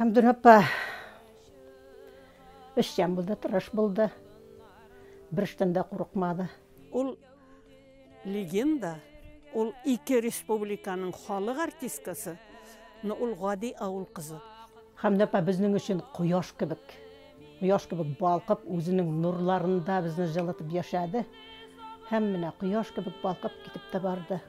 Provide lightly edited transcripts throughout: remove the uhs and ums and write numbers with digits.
Хәмдүнә апа эшчән булды, тырыш булды. Бер эштән дә курыкмады. Ул легенда, ул ике республиканың халык артисткасы, но ул гади авыл кызы. Хәмдүнә апа безнең өчен кояш кебек. Кояш кебек балкып, үзенең нурларында безне җылытып яшәде. Һәм менә кояш кебек балкып китеп тә барды.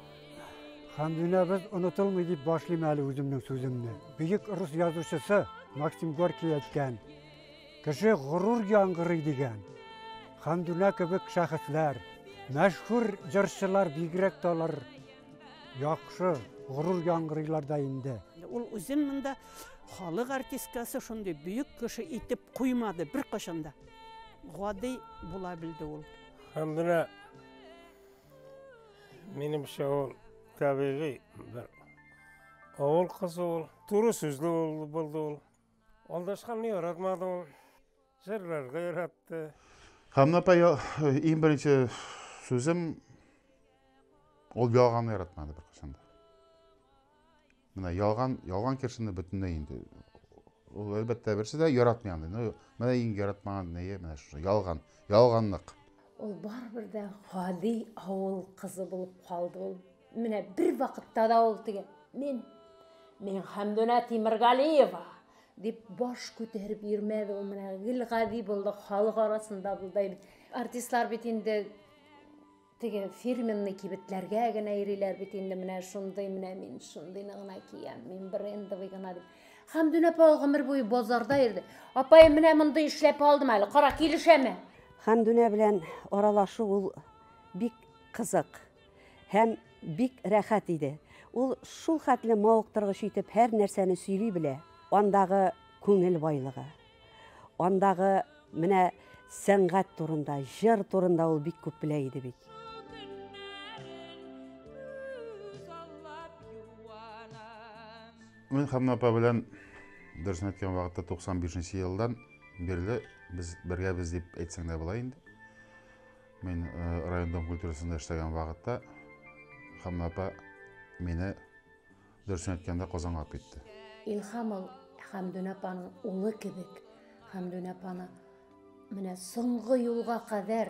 Хәмдүнәбез онытылмый дип башлыйм әле үземнең сүземне. Бөек рус язучысы Максим Горький әйткән, кеше горур яңгырый дигән. Хәмдүнә кебек шәхесләр, мәшһүр җырчылар бигрәк тә алар яхшы, горур яңгырыйлар да инде. Ул үзен монда халык артисткасы шундый бөек кеше итеп куймады беркайчан да. Гади була белде ул. Хәмдүнә минемчә ул табигый бер авыл кызы ул. Туры сүзле булды ул. Алдашканны яратмады ул. Җырларга яратты. Хәмдүнә апа, иң беренче сүзем, ул ялганны яратмады беркайчан да. Менә ялган, ялган кешене бөтенләй инде. Ул әлбәттә берсе дә яратмый андый. Но менә иң яратмаган нее менә шушы ялган, ялганлык. Ул барыбер дә гади авыл кызы булып калды. Ул менә бер вакытта да ул теге мин мин Хәмдүнә Тимергалиева дип баш күтәреп йөрмәде. Ул менә гел гади булды, халык арасында булды. Артистлар бит инде теге фирменный кибетләргә генә йөриләр бит инде, менә шундый, менә мин шундыйны гына киям, мин брендовый гына дип. Хәмдүнә апа ул гомер буе базарда йөрде. Апаем, менә мондый эшләп алдым әле, кара, килешәме? Хәмдүнә белән аралашу ул бик кызык һәм бик рәхәт иде. Ул шул хәтле мавыктыргыч итеп һәр нәрсәне сөйли белә. Андагы күңел байлыгы, андагы менә сәнгать турында, җыр турында ул бик күп белә иде бит. Мин Хәмдүнә апа белән дөресен әйткән вакытта 95 елдан бирле без бергәбез дип әйтсәң дә була инде. Мин район дом культурасында эшләгән вакытта Хәмдүнә апа мине дөресен әйткәндә Казанга алып китте. Илһам ул Хәмдүнә апаның улы кебек. Хәмдүнә апаны менә соңгы юлга кадәр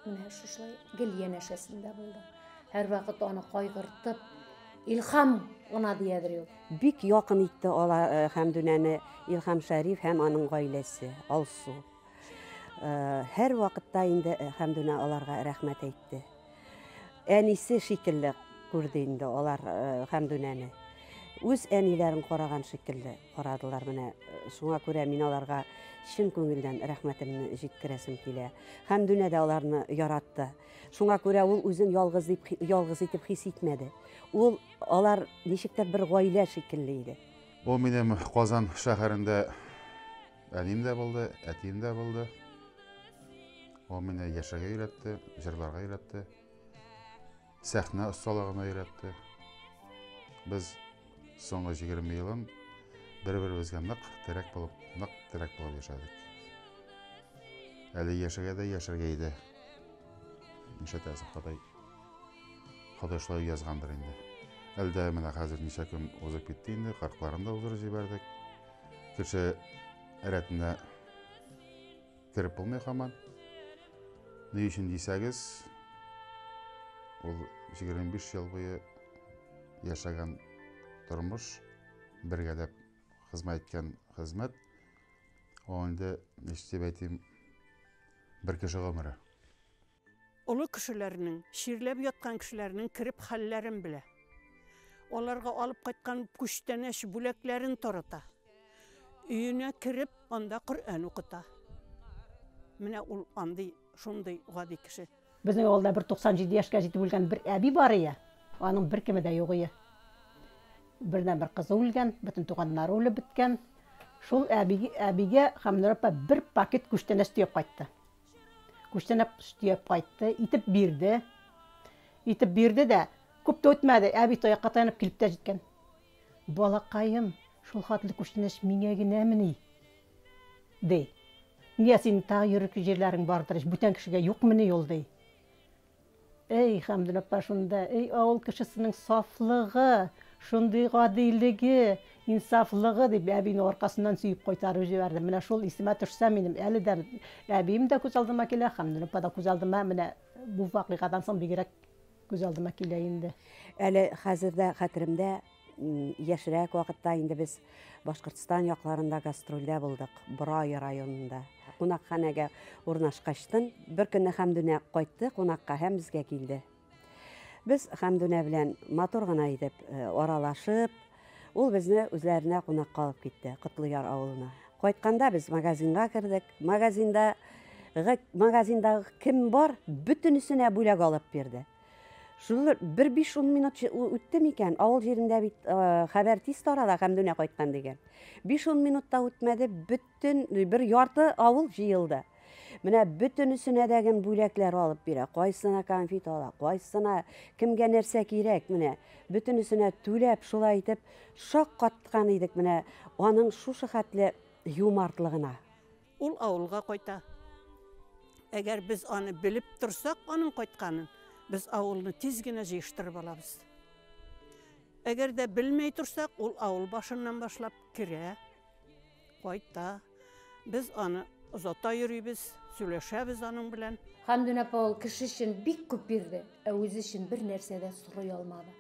менә шушылай гел янәшәсендә булды. Һәрвакыт аны кайгыртып, Илһам гына диядер ул. Бик якын итте ала Хәмдүнәне Илһам Шәриф һәм аның гаиләсе Алсу. Һәр вакытта инде Хәмдүнә аларга рәхмәт әйтте. Әнисе шикелле күрде инде алар Хәмдүнәне. Үз әниләрен караган шикелле карадылар менә. Шуңа күрә мин аларга чын күңелдән рәхмәтемне җиткерәсем килә. Хәмдүнә дә аларны яратты. Шуңа күрә ул үзен ялгыз дип, ялгыз итеп хис итмәде. Ул алар ничектер бер гаилә шикелле иде. Ул минем Казан шәһәрендә әнием дә булды, әтием дә булды. Ул мине яшәргә өйрәтте, җырларга өйрәтте. Сәхнә осталыгына өйрәтте. Без соңгы 20 елын бер-беребезгә нык терәк булып, нык терәк булып яшәдек. Әле яшәргә дә яшәргә иде. Нишләтәсең, Ходай. Ходай шулай язгандыр инде. Әле дә менә хәзер ничә көн узып китте инде, кырыкларын да уздырып җибәрдек. Кеше рәтенә кереп булмый һаман. Ни өчен дисәгез, ул 25 ел буе яшәгән тормыш, бергәләп хезмәт иткән хезмәт, ул инде, ничек дип әйтим, бер кеше гомере. Олы кешеләрнең, чирләп яткан кешеләрнең кереп хәлләрен белә. Аларга алып кайткан күчтәнәч бүләкләрен тарата. Өенә кереп, анда Коръән укыта. Менә ул андый, шундый гади кеше. Безнең авылда бер 97 яшькә җитеп үлгән бер әби бар ие. Аның беркеме дә юк ие. Бердән-бер кызы үлгән, бөтен туганнары үлеп беткән. Шул әби, әбигә Хәмнур апа бер пакет күчтәнәч төяп кайтты. Күчтәнәч төяп кайтты, итеп бирде. Итеп бирде дә, күп тә үтмәде, әби таякка таянып килеп тә җиткән. Балакаем, шул хәтле күчтәнәч миңа генәмени? Ди. Нигә синең тагы йөрер җирләрең бардыр ич, бүтән кешегә юкмыни ул, ди. Эй, Хәмдүнә апа шунда, эй, авыл кешесенең сафлыгы, шундый гадилеге. Инсафлыгы дип әбине аркасыннан сөеп кайтарып җибәрде. Менә шул исемә төшсә минем әле дә әбием дә күз алдыма килә, Хәмдүнә апа да күз алдыма менә бу вакыйгадан соң бигрәк күз алдыма килә инде. Әле хәзер дә хәтеремдә, яшьрәк вакытта инде без Башкортстан якларында гастрольдә булдык, Борай районында. Кунакханәгә урнашкачтын, бер көнне Хәмдүнә кайтты кунакка һәм безгә килде. Без Хәмдүнә белән матур гына итеп аралашып, ул безне үзләренә кунакка алып китте, Котлыяр авылына. Кайтканда без магазинга кердек. Магазинда магазиндагы кем бар, бөтенесенә бүләк алып бирде. Шул бер 5-10 минут үтте микән, авыл җирендә бит хәбәр тиз тарала, Хәмдүнә кайткан дигән. 5-10 минут та үтмәде, бөтен бер ярты авыл җыелды. Менә бөтенесенә дә гел бүләкләр алып бирә. Кайсына конфет ала, кайсына кемгә нәрсә кирәк, менә бөтенесенә түләп шулай итеп шаккаткан идек менә аның шушы хәтле юмартлыгына. Ул авылга кайта. Әгәр без аны белеп торсак, аның кайтканын, без авылны тиз генә җыештырып алабыз. Әгәр дә белмәй торсак, ул авыл башыннан башлап керә, кайта. Без аны озата йөрибез, сөйләшәбез аның белән. Хәмдүнә апа ул кеше өчен бик күп бирде, ә үзе өчен бер нәрсә дә сорый алмады.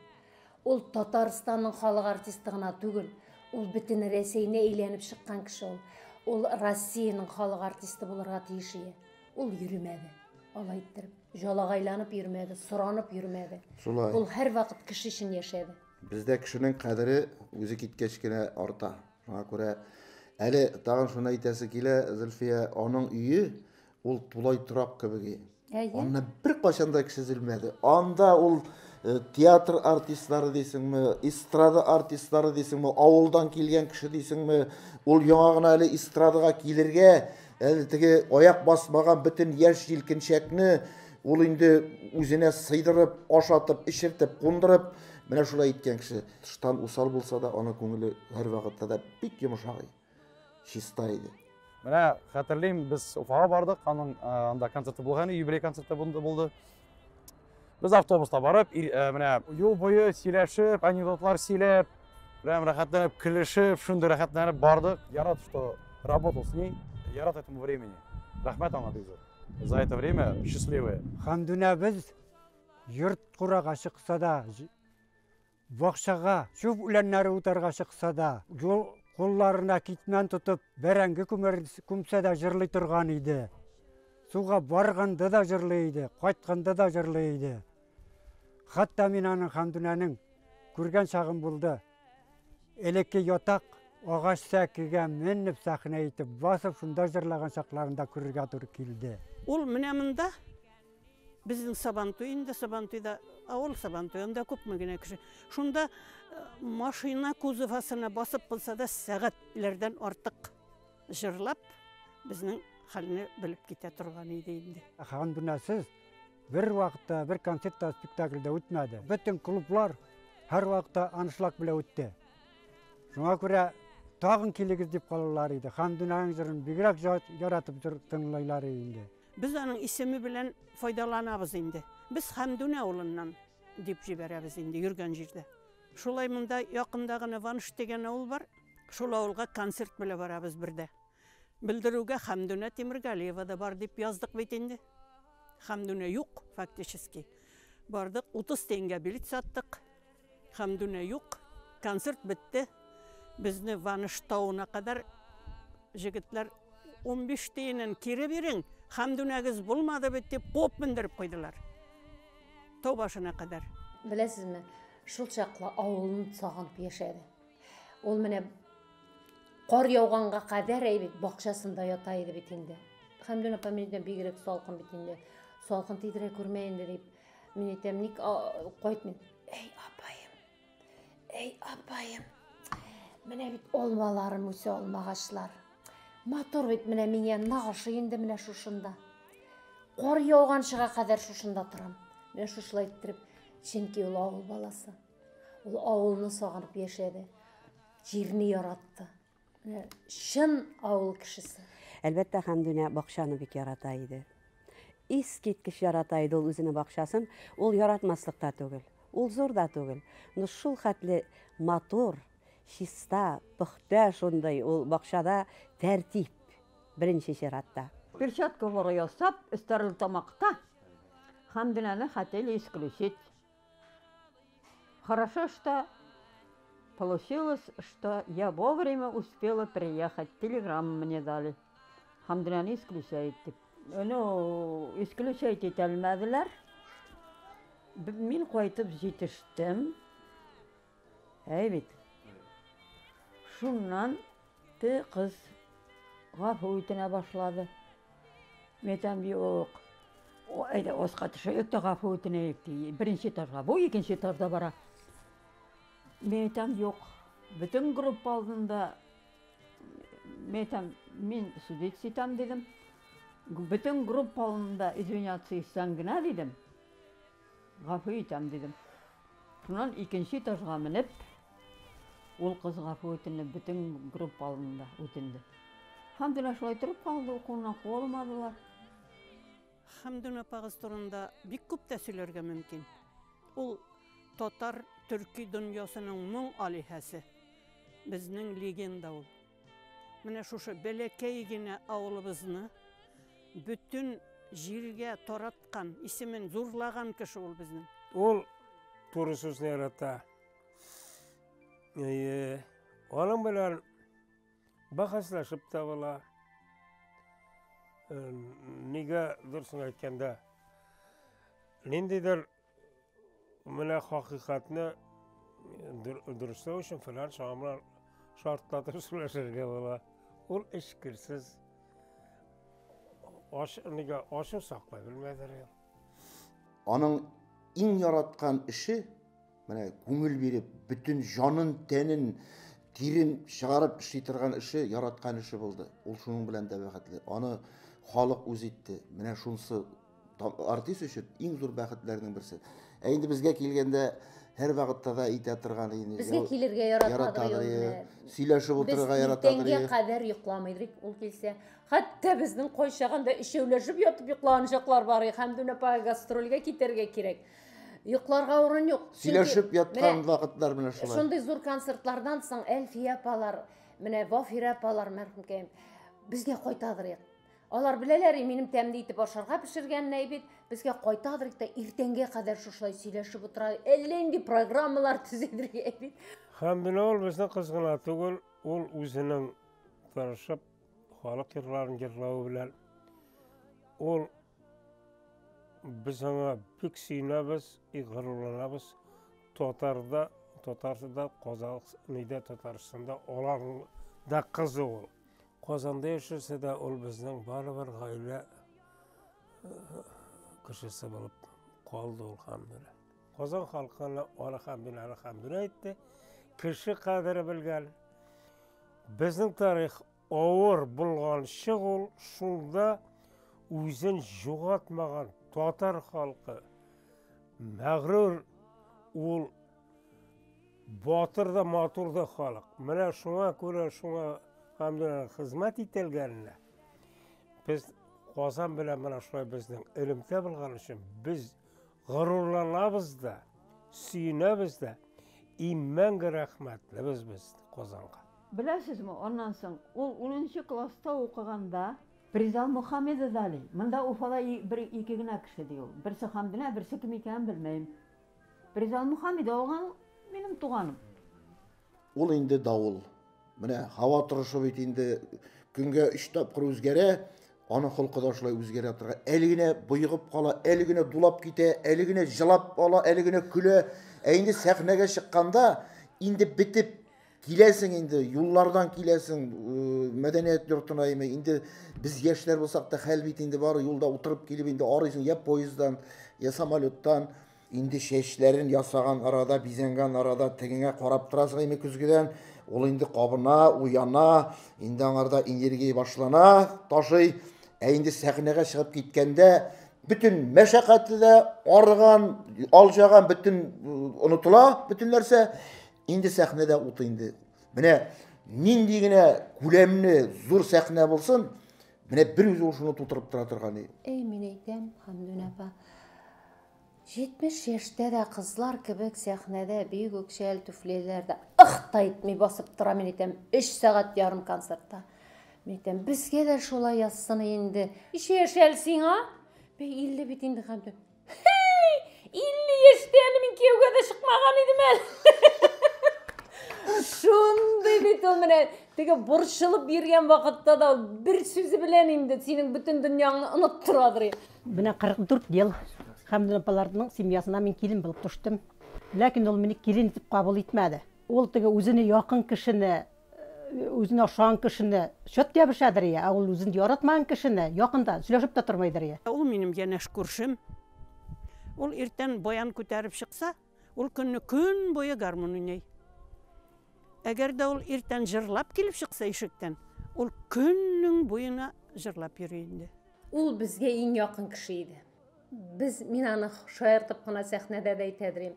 Ул Татарстанның халык артисты гына түгел, ул бөтен Рәсәйне әйләнеп чыккан кеше ул. Ул Россиянең халык артисты булырга тиеш иде. Ул йөрмәде, алай иттереп. Җалагайланып йөрмәде, соранып йөрмәде. Шулай. Ул һәрвакыт кеше өчен яшәде. Бездә кешенең кадере үзе киткәч кенә арта. Шуңа күрә әле тагын шуны әйтәсе килә, Зөлфия, аның өе ул тулай торак кебек. Анда беркайчан да кеше өзелмәде. Анда ул театр артистлары дисеңме, эстрада артистлары дисеңме, авылдан килгән кеше дисеңме, ул яңа гына әле эстрадага килергә, әле теге аяк басмаган бөтен яшь җилкенчәкне ул инде үзенә сыйдырып, ашатып, эчертеп, кундырып, менә шулай иткән кеше. Тыштан усал булса да, аның күңеле һәрвакытта да бик йомшак иде, чиста иде. Менә хәтерлим, без Уфага бардык, аның анда концерты булган, юбилей концерты булды. Без автобуста барып, менә юл буе сөйләшеп, анекдотлар сөйләп, прям рәхәтләнеп көлешеп, шундый рәхәтләнеп бардык. Я рад, что работал с ней, я рад этому времени. Рәхмәт аңа бик зур. За это время счастливые. Хәмдүнәбез йорт курага чыкса да, бакчага чүп үләннәре утарга чыкса да, юл кулларына китмән тотып, бәрәңге күмсә дә җырлый торган иде. Суга барганда да җырлый иде, кайтканда да җырлый иде. Хәтта мин аның Хәмдүнәнең күргән чагым булды. Элекке ятак агач сәкегә менеп сәхнә итеп басып, шунда җырлаган чакларын да күрергә туры килде. Ул менә монда безнең Сабантуй инде, Сабантуйда, авыл Сабантуенда күпме генә кеше. Шунда машина кузовасына басып булса да сәгатьләрдән артык җырлап, безнең хәлне белеп китә торган иде инде. Хәмдүнәсез бер вакытта бер концерт та спектакль дә үтмәде. Бөтен клублар һәр вакытта аншлаг белән үтте. Шуңа күрә тагын килегез дип калалар иде. Хәмдүнәнең җырын бигрәк яратып тыңлыйлар инде. Без аның исеме белән файдаланабыз инде. Без Хәмдүнә авылыннан дип җибәрәбез инде йөргән җирдә. Шулай монда якында гына Ваныш дигән авыл бар. Шул авылга концерт белән барабыз бердә. Белдерүгә Хәмдүнә Тимергалиева да бар дип яздык бит инде. Хәмдүнә юк фактически. Бардык, 30 тиенгә билет саттык. Хәмдүнә юк. Концерт бетте. Безне Ваныш тауына кадәр җегетләр 15 тиенен кире бирең, Хәмдүнәгез булмады бит дип куып мендереп куйдылар. Тау башына кадәр. Беләсезме, шул чаклы авылын сагынып яшәде. Ул менә кар яуганга кадәр әй бит бакчасында ята иде бит инде. Хәмдүнә апа, мин әйтәм, бигрәк салкын бит инде. Салкын тидерә күрмә инде дип. Мин әйтәм, ник кайтмыйм? Әй, апаем. Әй, апаем. Менә бит алмаларым үсә, алмагачлар. Матур бит, менә миңа нагышы инде менә шушында. Кар яуганчыга кадәр шушында торам. Менә шушылай иттереп, чөнки ул авыл баласы. Ул авылны сагынып яшәде. Җирне яратты. Менә чын авыл кешесе. Әлбәттә, Хәмдүнә бакчаны бик ярата иде. Искиткеч ярата иде ул үзенең бакчасын. Ул яратмаслык та түгел. Ул зур да түгел. Но шул хәтле матур, Чиста, пөхтә шундый ул бакчада тәртип беренче чиратта. Перчаткалар ясап, Стәрлетамакта Хәмдүнәне хотели исключить. Хорошо, что получилось, что я вовремя успела приехать. Телеграмму мне дали. Хәмдүнәне исключают дип. Ну, исключать итәлмәделәр. Мин кайтып җитештем. Әй бит. Шуннан те кыз гафу үтенә башлады. Мин әйтәм, юк. Әйдә, аска төшәйек тә гафу үтенәйек, ди. Беренче этажга, бу икенче этажда бара. Мин әйтәм, юк. Бөтен группа алдында мин әйтәм, мин судить итәм, дидем. Бөтен группа алдында извиняться итсәң генә, дидем. Гафу итәм, дидем. Шуннан икенче этажга менеп, ул кыз гафу үтенде, бөтен группа алдында үтенде. Хәмдүнә шулай торып калды, укуыннан куалмадылар. Хәмдүнә апагыз турында бик күп тә сөйләргә мөмкин. Ул татар төрки дөньясының моң алиһәсе. Безнең легенда ул. Менә шушы бәләкәй генә авылыбызны бөтен җиргә тараткан, исемен зурлаган кеше ул безнең. Ул туры сүзне ярата. Әйе, аның белән бәхәсләшеп тә була. Нигә дөресен әйткәндә, ниндидер менә хакыйкатьне дөресләү өчен фәлән шамлар шартлатып сөйләшергә була. Ул эчкерсез. Аш, нигә ачу саклай белмәдер. Аның иң яраткан эше, менә күңел биреп, бөтен җанын, тәнен, тирен чыгарып эшли торган эше, яраткан эше булды. Ул шуның белән дә бәхетле. Аны халык үз итте. Менә шунысы артист өчен иң зур бәхетләрнең берсе. Ә инде безгә килгәндә, һәр вакытта да әйтә торган инде. Безгә килергә яратадыр. Сөйләшеп утырырга яратадыр. Без иртәнгә кадәр йокламыйдыр ул килсә. Хәтта безнең кайчагында өчәүләшеп ятып йоклаган чаклар бар. Хәмдүнә апага гастрольгә китәргә кирәк. Йокларга урын юк. Сөйләшеп яткан вакытлар менә шулай. Шундый зур концертлардан соң Әлфия апалар, менә Вафирә апалар мәрхүмкәем безгә кайтадыр. Алар беләләр, минем тәмле итеп ашарга пешергәнне бит. Безгә кайтадыр да иртәнгә кадәр шушылай сөйләшеп утыра. Әллә нинди программалар төзедер бит. Хәмдүнә ул безнең кыз гына түгел, ул үзенең тырышып халык йырларын йырлавы белән ул без аңа бик сөенәбез, горурланабыз. Татарда, Татарстанда, Казах, нидә Татарстанда аларның да кызы ул. Казанда яшәсә дә ул безнең барыбер гаилә кешесе булып калды ул Хәмдүнә. Казан халкына аны Хәмдүнәне Хәмдүнә әйтте. Кеше кадере белгән. Безнең тарих авыр булганчы ул шунда үзен югалтмаган татар халкы. Мәгърур ул батыр да матур да халык. Менә шуңа күрә шуңа Хәмдүнә хезмәт ителгәненә без Казан белән менә шулай безнең элемтә булган өчен без горурланабыз да, сөенәбез дә, и мәңге рәхмәтлебез без Казанга. Беләсезме, аннан соң ул 10 класста укыганда Призал Мухаммеды дали. Монда Уфада бер ике генә кеше ди ул. Берсе Хәмдүнә, берсе кем икәнен белмәйм. Призал Мухаммеды алган минем туганым. Ул инде давыл. Менә һава торышы бит инде көнгә 3 тапкыр үзгәрә, аның холкы да шулай үзгәрә торган. Әле генә боегып кала, әле генә дулап китә, әле генә җылап ала, әле генә көлә. Ә инде сәхнәгә чыкканда инде бетеп киләсең инде, юллардан киләсең, мәдәният йортына име. Инде без яшьләр булсак та хәл бит инде бар, юлда утырып килеп инде арыйсың, я поезддан, я самолеттан. Инде чәчләрен ясаган арада, бизәнгән арада тегеңә карап торасың име көзгедән, ул инде кабына, уяна, инде аңарда энергия башлана, ташый. Ә инде сәхнәгә чыгып киткәндә бөтен мәшәкате дә арыган, алҗаган, бөтен онытыла, бөтен нәрсә. Инде сәхнәдә ут инде. Менә нинди генә күләмле зур сәхнә булсын, менә бер үзе ул шуны тутырып тора торган. Әй, мин әйтәм, Хәмдүнә апа, 70 яшьтә дә кызлар кебек сәхнәдә биек үкчәл түфлиләрдә ых та итми басып тора, мин әйтәм, 3 сәгать ярым концертта. Мин әйтәм, безгә дә шулай язсын инде. Ничә яшь әле сиңа? Бәй, 50 бит инде, Хәмдүн. Хей, 50 яшьтә әле мин кияүгә дә чыкмаган идем әле. Шундый бит ул менә теге борчылып йөргән вакытта да ул бер сүзе белән инде синең бөтен дөньяңны оныттырадыр. Менә 44 ел Хәмдүн апаларның семьясына мин килен булып төштем. Ләкин ул мине килен итеп кабул итмәде. Ул теге үзенә якын кешене, үзенә ошаган кешене чат ябышадыр я, ә ул үзен яратмаган кешене якында сөйләшеп тә тормыйдыр я. Ул минем янәш күршем. Ул иртән баян күтәреп чыкса, ул көнне көн буе гармун уйный. Әгәр дә ул иртән җырлап килеп чыкса ишектән, ул көннең буена җырлап йөри инде. Ул безгә иң якын кеше иде. Без, мин аны шаяртып кына сәхнәдә дә әйтәдер идем.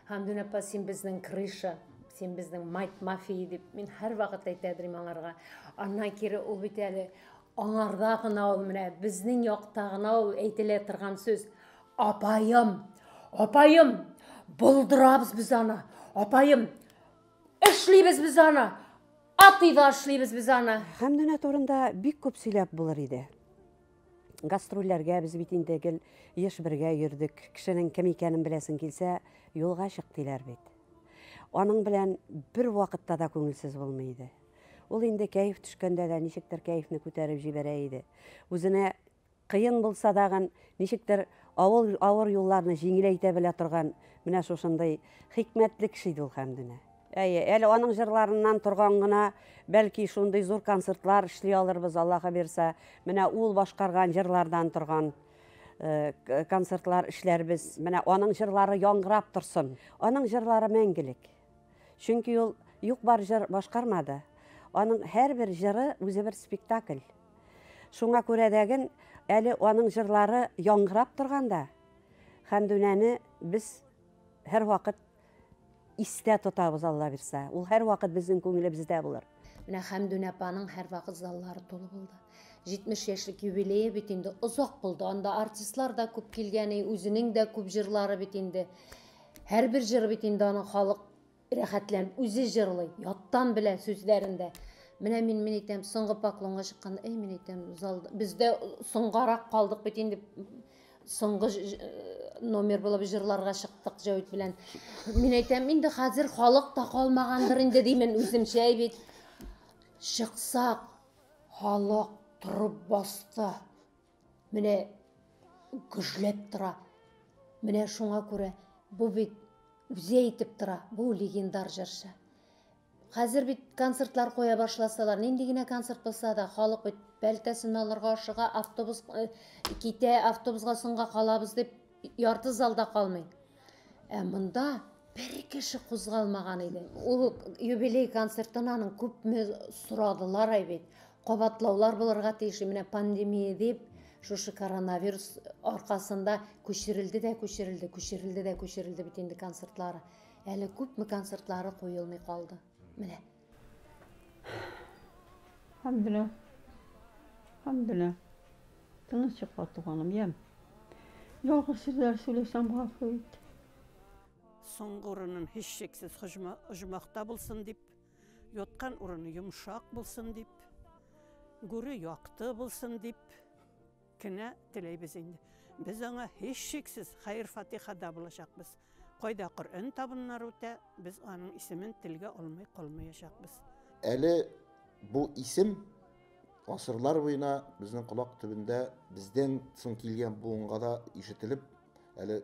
Хәмдүн апа, син безнең крыша, син безнең мать мафии дип, мин һәрвакыт әйтәдер идем аңарга. Аннан кире ул бит әле аңарда гына ул менә безнең якта гына ул әйтелә торган сүз. Апаем, апаем, булдырабыз без аны. Апаем, эшлибез без аны. Атыйда эшлибез без аны. Хәмдүнә турында бик күп сөйләп булыр иде. Гастрольләргә без бит инде гел еш бергә йөрдек. Кешенең кем икәнен беләсең килсә, юлга чык диләр бит. Аның белән бер вакытта да күңелсез булмый иде. Ул инде кәеф төшкәндә дә ничектер кәефне күтәреп җибәрә иде. Үзенә кыен булса дагын ничектер авыл авыр юлларны җиңеләйтә белә торган менә шушындый хикмәтле кеше иде ул Хәмдүнә. Әйе, әле аның җырларыннан торган гына, бәлки шундый зур концертлар эшли алырбыз, Аллаһы бирсә. Менә ул башкарган җырлардан торган концертлар эшләрбез. Менә аның җырлары яңгырап торсын. Аның җырлары мәңгелек. Чөнки ул юк-бар җыр башкармады. Аның һәрбер җыры үзе бер спектакль. Шуңа күрә дәген әле аның җырлары яңгырап торганда, Хәмдүнәне без һәрвакыт истә тотабыз, Алла бирсә. Ул һәрвакыт безнең күңелебездә булыр. Менә Хәмдүнә апаның һәрвакыт заллары тулы булды. 70 яшьлек юбилее бит инде озак булды. Анда артистлар да күп килгән, үзенең дә күп җырлары бит инде. Һәрбер җыры бит инде аның халык рәхәтләнеп үзе җырлый, яттан белә сүзләрен дә. Менә мин, мин әйтәм, соңгы поклонга чыкканда, әй, мин әйтәм, залда, без дә соңгарак калдык бит инде, соңгы номер булып җырларга чыктык Җәвит белән. Мин әйтәм, инде хәзер халык та калмагандыр инде димен үземчә бит. Чыксак, халык торып басты. Менә гөжләп тора. Менә шуңа күрә бу бит үзе әйтеп тора, бу легендар җырчы. Хәзер бит концертлар куя башласалар, нинди генә концерт булса да, халык бит пәлтәсен алырга ашыга, автобус китә, автобусга соңга калабыз дип ярты залда калмый. Ә монда бер кеше кузгалмаган иде. Ул юбилей концертын аның күпме сорадылар ай бит. Кабатлаулар булырга тиеш. Менә пандемия дип, шушы коронавирус аркасында күчерелде дә күчерелде, күчерелде дә күчерелде бит инде концертлары. Әле күпме концертлары куелмый калды. Менә. Хәмдүнә. Хәмдүнә. Тыныч йокла, туганым, ям. Ялгыш сүзләр сөйләсәм, гафу ит. Соңгы урынын һичшиксез оҗмахта булсын дип, яткан урыны йомшак булсын дип, гүре якты булсын дип кенә теләйбез инде. Без аңа һичшиксез хәер-фатихада булачакбыз. Кайда Коръән табыннары үтә, без аның исемен телгә алмый калмаячакбыз. Әле бу исем асырлар буена безнең колак төбендә, бездән соң килгән буынга да ишетелеп, әле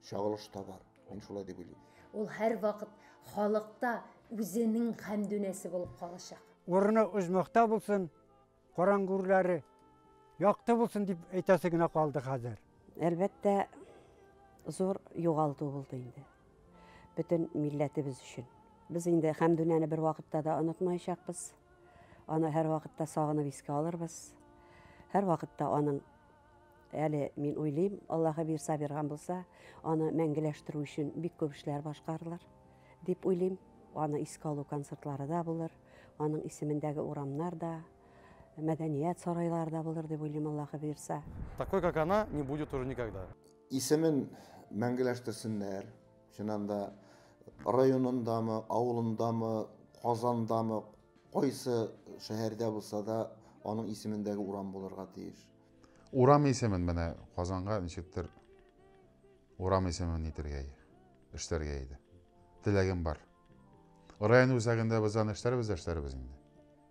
чагылыш табар. Мин шулай дип уйлыйм. Ул һәрвакыт халыкта үзенең хәмдүнәсе булып калачак. Урыны оҗмахта булсын, караңгүрләре якты булсын дип әйтәсе генә калды хәзер. Әлбәттә, зур югалту булды инде. Бөтен милләтебез өчен. Без инде Хәмдүнәне бер вакытта да онытмаячакбыз. Аны һәр вакытта сагынып искә алырбыз. Һәр вакытта аның әле мин уйлыйм, Аллаһы бирса биргән булса, аны мәңгеләштерү өчен бик күп эшләр башкарылыр дип уйлыйм. Аны искә алу концертлары да булыр, аның исемендәге урамнар да, мәдәният сарайлары да булыр дип уйлыйм, Аллаһы бирса. Такой, как она, не будет уже никогда. Исемен мәңгеләштерсеннәр. Чыннан да районындамы, авылындамы, Казандамы, кайсы шәһәрдә булса да, аның исемендәге урам булырга тиеш. Урам исемен менә Казанга ничектер урам исемен нитергә, эшләргә иде. Теләгем бар. Район үзәгендә без аны эшләрбез дә эшләрбез инде.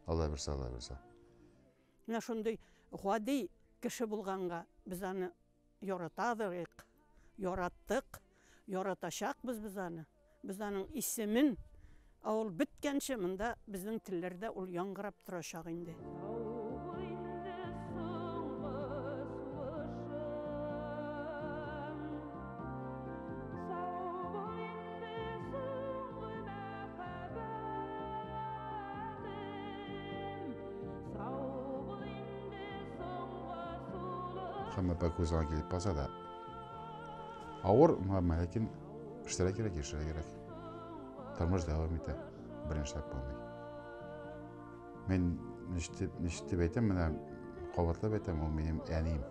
Алла бирсә, Алла бирсә. Менә шундый гади кеше булганга без аны яратадык, яраттык, яратачакбыз без аны. Без аның исемен, ә ул беткәнче монда безнең телләрдә ул яңгырап торачак инде. Хәмәпә күз алдына килеп баса да. Авыр, әмма ләкин эшләргә кирәк, яшәргә кирәк. Тормыш дәвам итә. Берни эшләп булмый. Мин ничек дип, ничек дип әйтәм, менә кабатлап әйтәм, ул минем әнием.